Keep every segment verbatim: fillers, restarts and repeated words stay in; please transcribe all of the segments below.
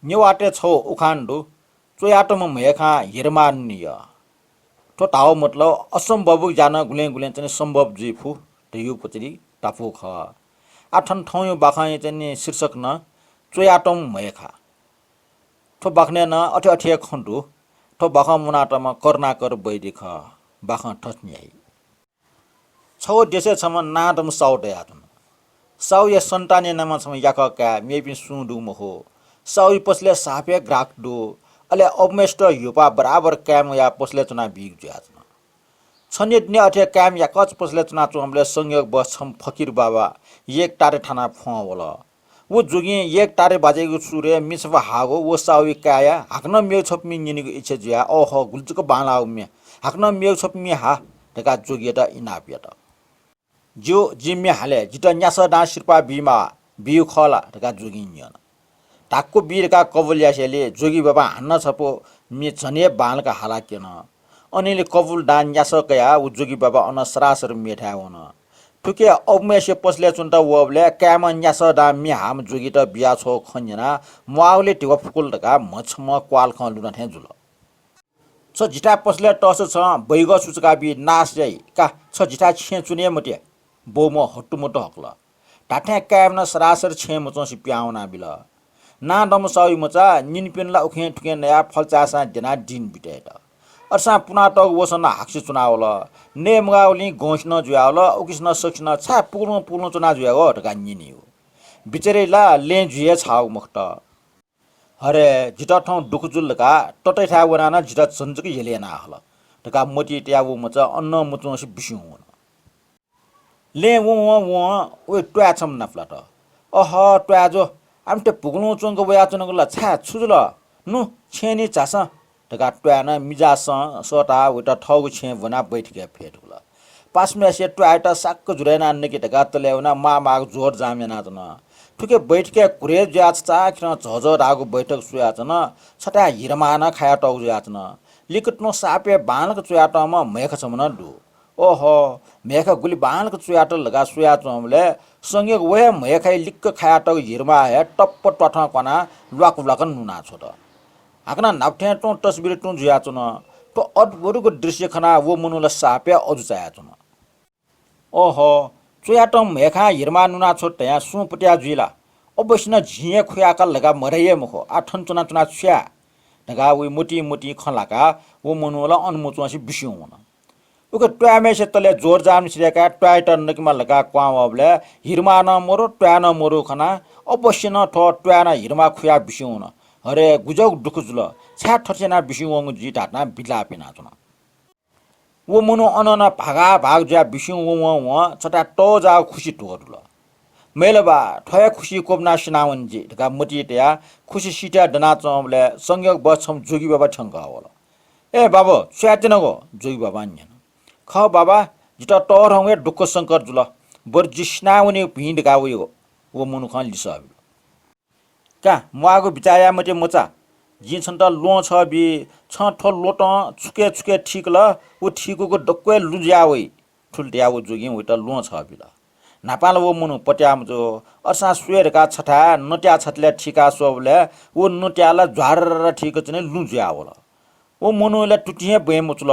नेवाःतय् छगू उखान दु, च्वयातःम्ह म्हय्खां हिरमा नुने यः। थ्व धाःगु मतलब असम्भवगु ज्या नं गुलें गुलें चाहिँ नि सम्भव जुइ फु धइगु पचली तापु खः। आः थन थौंया बाखंया चाहिँ नि शीर्षक नं च्वयातःम्ह म्हय्खा। थ्व बाखनय् नं अथे अथे हे खँ दु। थ्व बाखं मुनातःम्ह करुणाकर वैद्य खः। बाखं थथे न्ह्याइ। छगू देशय् छम्ह नांदम्ह साहु दयाच्वन। साहुया सन्तानया नामं छम्ह याकः काय्, मेपिं सुं दुगु मखु। साहुया पसलय् साप हे ग्राहक दु। अले अबुम्हय्सित ह्यूपाः बराबर कायम वयाः पसलय् च्वनाबीगु जुयाच्वन। छन्हु दिने अथे कायम याकःचा पसलय् च्वनाच्वंबलय् संयोगवश छम्ह फकिर बाबा येगतारे थानाः फ्वं वल। व जुगिं येगतारे बाज्यायागु सुरय् मि छपु हाःगु व साहुया काय्‌या हाकनं मेगु छपु मि न्यनेगु इच्छा जुयाः, "अहो, गुलि जक बांलाःगु मि, हाकनं मेगु छपु मि हा" धकाः जुगियात इनाप यात। "ज्यू, जिं मि हाले, जितः न्यासः दां सिरपाः बीमाः, बीगु खः ला?" धकाः जुगिं न्यन। "धाक्व बी" धकाः कबुल यासेंलि जुगि बाबां हानं छपु मि झन हे बांलाक हालाक्यन। अनंलि कबुल दां न्यासः कयाः व जुगि बाबा अन सरासर मेथाय् वन। थुकी अबुम्हय्सिया पसलय् च्वनेत वःबलय् काय्‌म्ह न्यासः दां मि हाःम्ह जुगित बियाछ्वःगु खँ न्यनाः म्वाःगुलिं धिबा फुकुल धकाः म्हछम्ह क्वाःल खँ लुना थें जुल। "छ जिथाय् पसलय् तःसा छं बैगः सुचुकाबी, नाश याइ का, छ जिथाय् छेँय् च्वने हे मते।" बौम्ह हतुमतु हकल। धात्थें काय्‌म्ह नं सरासर छेँय् मच्वंसे पिहां वनाबिल। नांदम्ह साहुया मचा निनिपिं ला उखें थुखें नयाः फल्चाय्‌सां द्यनाः दिं बित यात। अथेसां पुनातःगु वसः नं हाकसे च्वनावल। नये मगाःगुलिं गंसिनं जुयावल, उकिसनं सकसिनं छाय् पुकुलुं पुकुलुं च्वना जुयागु धकाः न्यनी। बिचारय् ला लँय् जुइ हे छाःगु मखुत। "हरे, जितः थौं दुःख जुल धकाः ततय्‌थाय् वनाः नं जितः झन जक यल याना हल" धकाः मतिइ तयाः व मचा अन नं मच्वंसे बिस्युं वन। लँय् वं वं वं वं वया त्वाय् छम्ह नापलात। "अह, त्वाय् ज्वः, आमथे पुकुलुं च्वंक वयाच्वनागु ला, छाय्, छु जुल? नु, छेँय् नि झासँ" धकाः त्वाय् नं मिजासं सःताः वयात थःगु छेँय् ब्वनाः बैठकय् फ्यतुल। पासाम्हय्सिया त्वाय्‌यात साक्क झुरय् यानाः नकि धकाः तलय् वनाः माःमाःगु जोरजाम यानाच्वन। थुकी बैठकय् घुरय् जुयाः छचाःखेरं झःझः धाःगु बैठक स्वयाच्वन। छथाय् हिरमा नं खायातःगु जुयाच्वन। लिक्क तुं सापय् बांलाक च्वयातःम्ह म्हय्खा छम्ह नं दु। "ओहो, म्हय्खा गुलि बांलाक च्वयातल" धकाः स्वयाच्वंबलय् संयोग व हे म्हय्खाया लिक्क खायातःगु हिरमा हे टप्प त्वाथं क्वानाः ल्वाक ल्वाक नुनाछ्वत। हाकनं न्हापा थें तुं तस्बिर तुं जुयाच्वन। थ्व अद्भुतगु दृश्य खनाः व मनू ला साप हे अजू चायाच्वन। "ओहो, च्वयातःम्ह म्हय्खां हिरमा नुनाछ्वत धयां सुं पत्याः जुइ ला? अवश्य नं झिं हे खुयाकाल धकाः मधइ हे मखु, आः थन च्वनाच्वनाः छु याये?" धकाः वया मतिइ मतिइ खँ ल्हाकाः व मनू ला अन मच्वंसे बिस्युं वन। उकी त्वाय्‌म्हय्सिया तलय् जोरजाम सिधय्‌काः त्वाय्‌यात नकेमाल धकाः क्वहां वःबलय् हिरमा नं मरु, त्वाय् नं मरु खनाः अवश्य नं थ्व त्वाय् नं हिरमा खुयाः बिस्युं वन। "हरे, गुज्याःगु दुःख जुल, छाय् थथे यानाः बिस्युं वंगु जुइ?" धाःथें बिलाप यानाच्वन। व मनू अनं नं भागाभाग जुयाः बिस्युं वं वं वं छथाय् तःजाःगु खुसि त्वःतुल। "मय्‌लाबा, थ्व हे खुसिइ क्वब्वनाः सिनावने जि" धकाः मतिइ तयाः खुसि सिथय् दनाच्वंबलय् संयोगवश छम्ह जोगी बाबा थ्यंकः वल। "ए बाबु, छु यायेत्यनागु?" जोगी बाबां न्यन। "खः बाबा, जितः तःधंगु हे दुःख संकट जुल, बरु जि सिनावनेगु भिं" धकाः वयागु व मनुखं लिसः बिल। "का, म्वाःगु बिचाः याये मते मचा। जिं छन्त ल्वहं छः बी, छं थ्व ल्वहं छुके छुके थीकल, व थीकूगु दक्व हे लुँ जुया वइ" थुलि धयाः व जोगिं वयात ल्वहं छः बिल। न्हापां ला व मनू पत्याः मजू। अथेसां स्वये धकाः छथाय् नँत्याः छातिलय् थीकाः स्वःबलय् व नँत्याः ला ज्वार्र थीक चाहिँ लुँ जुया वल। व मनूया ला तुति हे ब्वये मचुल।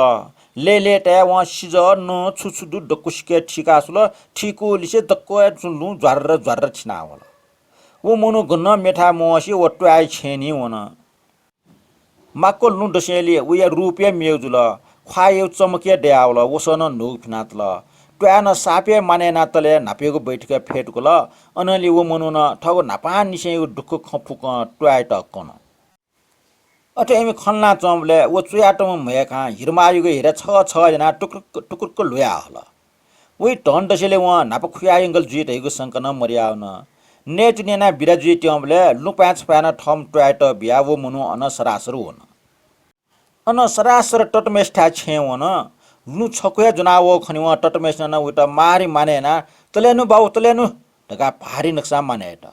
लय्‌लय्‌ताय् वं सिजः, नँ, छु छु दु दक्व सिके थीकाः स्वल, थीकूलिसे दक्व हे लुँ ज्वार्र ज्वार्र थिना वल। व मनू गनं मेथाय् मवंसे व त्वाय् छेँय् निं वन। माक्व लुँ दसेंलि वया रूप हे मेगु जुल, ख्वाःयागु चमक हे दयावल, वसः नं न्हूगु फिनातल। त्वाय् नं साप हे मानय् यानातले न्हापायागु बैठकय् फ्यतुकल। अनंलि व मनुखं थःगु न्हापांनिसेंयागु दुःख खँ फुक्कं त्वाय्‌यात कन। अथे इमि खँ ल्हानाच्वंबलय् व च्वयातःम्ह म्हय्‌खां हिरमायागु हिरा छगः छगः यानाः टुक्रुक्क टुक्रुक्क ल्हुया हल। वया धन दसेंलि वं न्हापा खुया यंकल जुइ धइगु शंका नं मदयावन। नयेत्वने यानाः बिदा जुइत्यंबलय् लुँपाँय् छपाय् नं थःम्ह त्वाय्‌यात बियाः व मनू अन सरासर वन। अन सरासर ततम्हय्‌सिथाय् छेँय् वन। लुँ छकू हे ज्वनावःगु खनेवं ततम्हय्‌सिनं नं वयात मारि मानय् यानाः, "तले नु बाबु, तले नु" धकाः भारी नकसां मानय् यात।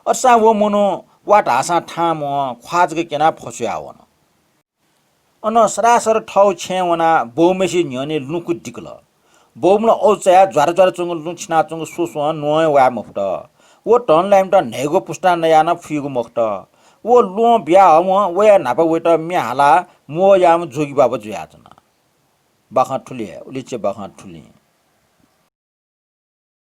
अथेसां व मनू वा धाःसां थाहां मवं, ख्वाः जक क्यनाः फस्वया वन। अन सरासर थःगु छेँय् वनाः बौम्हय्‌सिया न्ह्यःने लुँ कुदिकल। बौम्ह ला अजू चायाः ज्वार ज्वार च्वंगु लुँ छिनाच्वंगु स्वस्वं न्वहं हे वाये मफुत। व धन ला इमित न्हय्‌गू पुस्तां नयाः नं फुइगु मखुत। व ल्वहं बियाहःम्ह वया न्हापा वयात म्ये हालाः म्वःयाःम्ह जोगी बाबा जुयाच्वन। बाखं थुलि हे, उलिचे बाखं थुलि।